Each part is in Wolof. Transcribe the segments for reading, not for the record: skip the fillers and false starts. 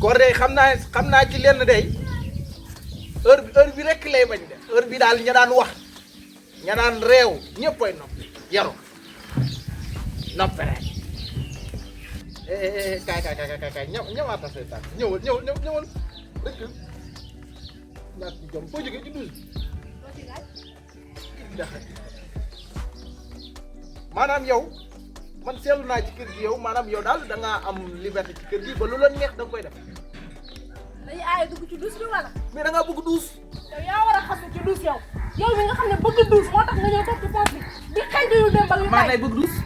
góor de xam naa ci lenn day heure bi rek lay bañ de heure bi daal ña daan wax ña daan réew ñëppay noppi yaru noppi rek kaay ñëwaata say tànk ñëwal rek ñàkk jom foo jógee ci douze maanaam yow man seetlu naa ci kër gi yow maanaam yow daal da ngaa am liberté ci kër gi ba lu la neex da nga koy def. dañuy aaye dugg ci douche bi wala. mais da ngaa bëgg douche. yow yaa war a xasu ci douche yow. yow mi nga xam ne bëgg douche moo tax nga ñëw toog ci pompe bi di xëy yu démbal yu maa tey bëgg douche.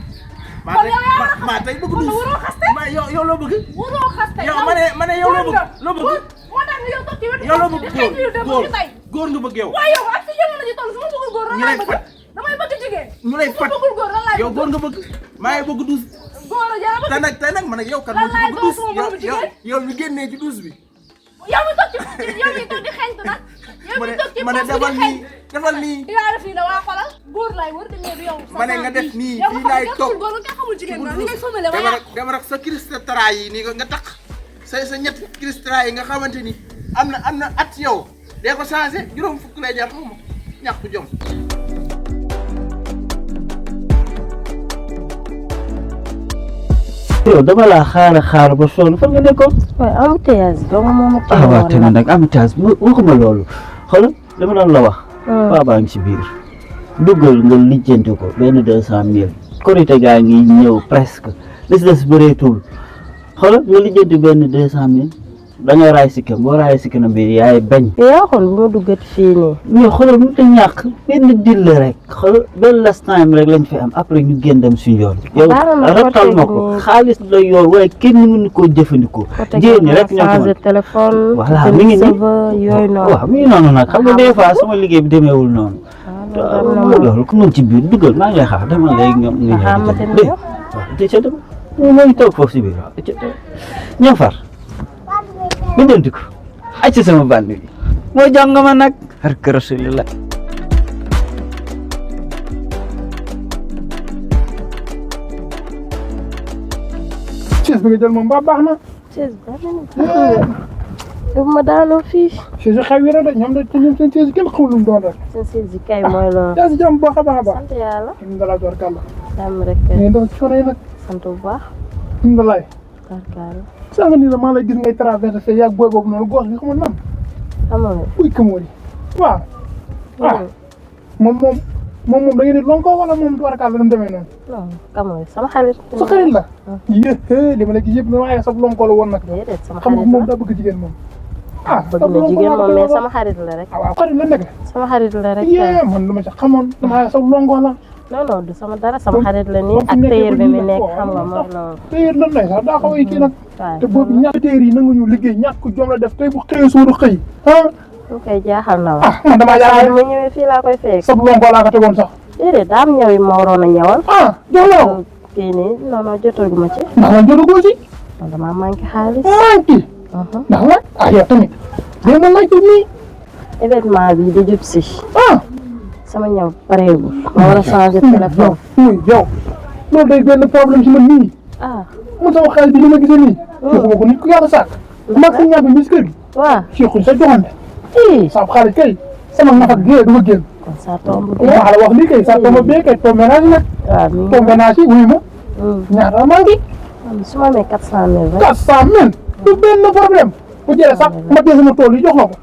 kon yow yaa war a maa tey bëgg douche. waroo xaste. yow loo bëgg. waroo xaste yow ma ne yow loo bëgg. moo tax nga yow toog ci wetu yow loo bëgg di xëy yu démbal yu tey. góor nga bëgg yow. waaye yow ak si jamono ji toll su ma bëggul góor lan laay bëgg. damay bëgg jigéen. ñu lay fat bëggul góor lan laay yow góor nga bëgg. maa ngi bëgg douche. góor a jara bëgg. tey nag man ak yow kan moo ci bëgg douche yow mi génnee ci douche bi. yow mi toog di xeeñtu nag. yow mi toog ci ma ne defal nii dinaa def nii la waa xolal góor laay wër te du yow. ma ne nga def nii fii laay toog yow nga xamul jigéen nga ni ngay fëmale wala. dama rek sa cristara yi nii nga takk sa ñetti cristara yi nga xamante ni am na at yow dee ko changé juróom fukk lay jar xawma ñàkk jom. yow dama laa xaar ba sonn fan nga nekkoon. waaye embouteillage dong moo ma ah waaw te nag embouteillage waxuma loolu xoolal dama doon la wax. paa baa ngi si biir. duggal nga lijjanti ko benn 200 000. korite gaa ngi ñëw presque li si des bëreetul xoolal nga lijjanti benn 200 000 da nga raay si boo raay si kanam bi yaay bañ. yaa xool bu ma duggat fii nii. mais xoolal mu te ñàkk benn dil la rek xoolal benn last time rek lañ fi am après ñu génn dem suñu yoon. yow rattal ma ko xaalis la yor waaye kenn mënu koo jëfandikoo. jéem rek ñoo ko mën téléphone. voilà mi ngi nii yooyu noonu. waaw mi ngi noonu nag xam nga des fois sama liggéey bi demeewul noonu. loolu ku mën ci biir duggal maa ngi lay xaar dama lay nga ñëw dégg waaw ca dem maa ngi toog foofu si biir waaw ñëw far bindanti ko acc sama bànn bi moo jàng ma nag barke Rasulillah. chaise bi nga jël moom baax na. chaise baax na. yow ma daanoo fii. chaise xew yi rek de ñoom seen chaise kenn xamul lu mu doon rek. seen chaise yi kay mooy loolu. yaa si jàmm baax a baax a baax. sant yàlla. alhamdulilah tubarkalla. jàmm rek. mais ndax coono yi nag. sant bu baax. alhamdulilah. barkaala. saa nga nii la maa lay gis ngay traversé te yàgg booy boobu noonu gox bi xamul nan. amoon uy kamoor yi waaw. waaw moom da ngeen di lonko wala moom tubarkalla nu demee noonu. non kamoy sama xarit. sa xarit la. yéen li ma la gis yëpp na waaye sax lonko la woon nag. déedéet sama xam xarit nga moom la daa bëgg jigéen moom. bëgg na jigéen moom mais sama xarit la rek. waaw xarit la nekk. sama xarit la rek. man lu ma ci xamoon damaa sax lonko la. non du sama dara sama xarit la nii ak téyeer bi mi nekk xam nga mooy loolu. téyeer lan lay sax daa xaw a kii nag. waaw te boobu ñàkk téyeer yi nanguñu liggéey ñàkk jom la def tey bu xëyee suudu xëy. lu koy jaaxal na wa. man damaa saa yaakaar mu ñëwee fii laa koy fekk. sab lonko laa ko tegoon sax. déedéet daam ñëw yi ma waroon a ñëwal. jox la ko. kii nii non jotaguma ci. ndax man jotagoo ci. man damaa manqué xaalis. manqué. ndax nag yow tamit. dégg nga laajte nii. événement bi di jub si. sama ñëw pareegul. ma war a changer téléphone. yow loolu day benn problème si man nii. man sama xaalis bi li ma gisee nii. joxuma ko nit ku yàlla sàkk. mag sa ñaar bi mis kër gi. waaw Cheikh sa joxante. sama xaalis kay sama nafak gi du ma génn. kon ça tombe ma la wax lii kay ça tombe bien kay tombe ménage nag. waaw mi ngi tombe ménage yi wuyu ma. ñaata la manqué. su ma amee 400000 rek. 400000. du benn problème. bu jëlee sax ma dee sama tool yi jox la ko.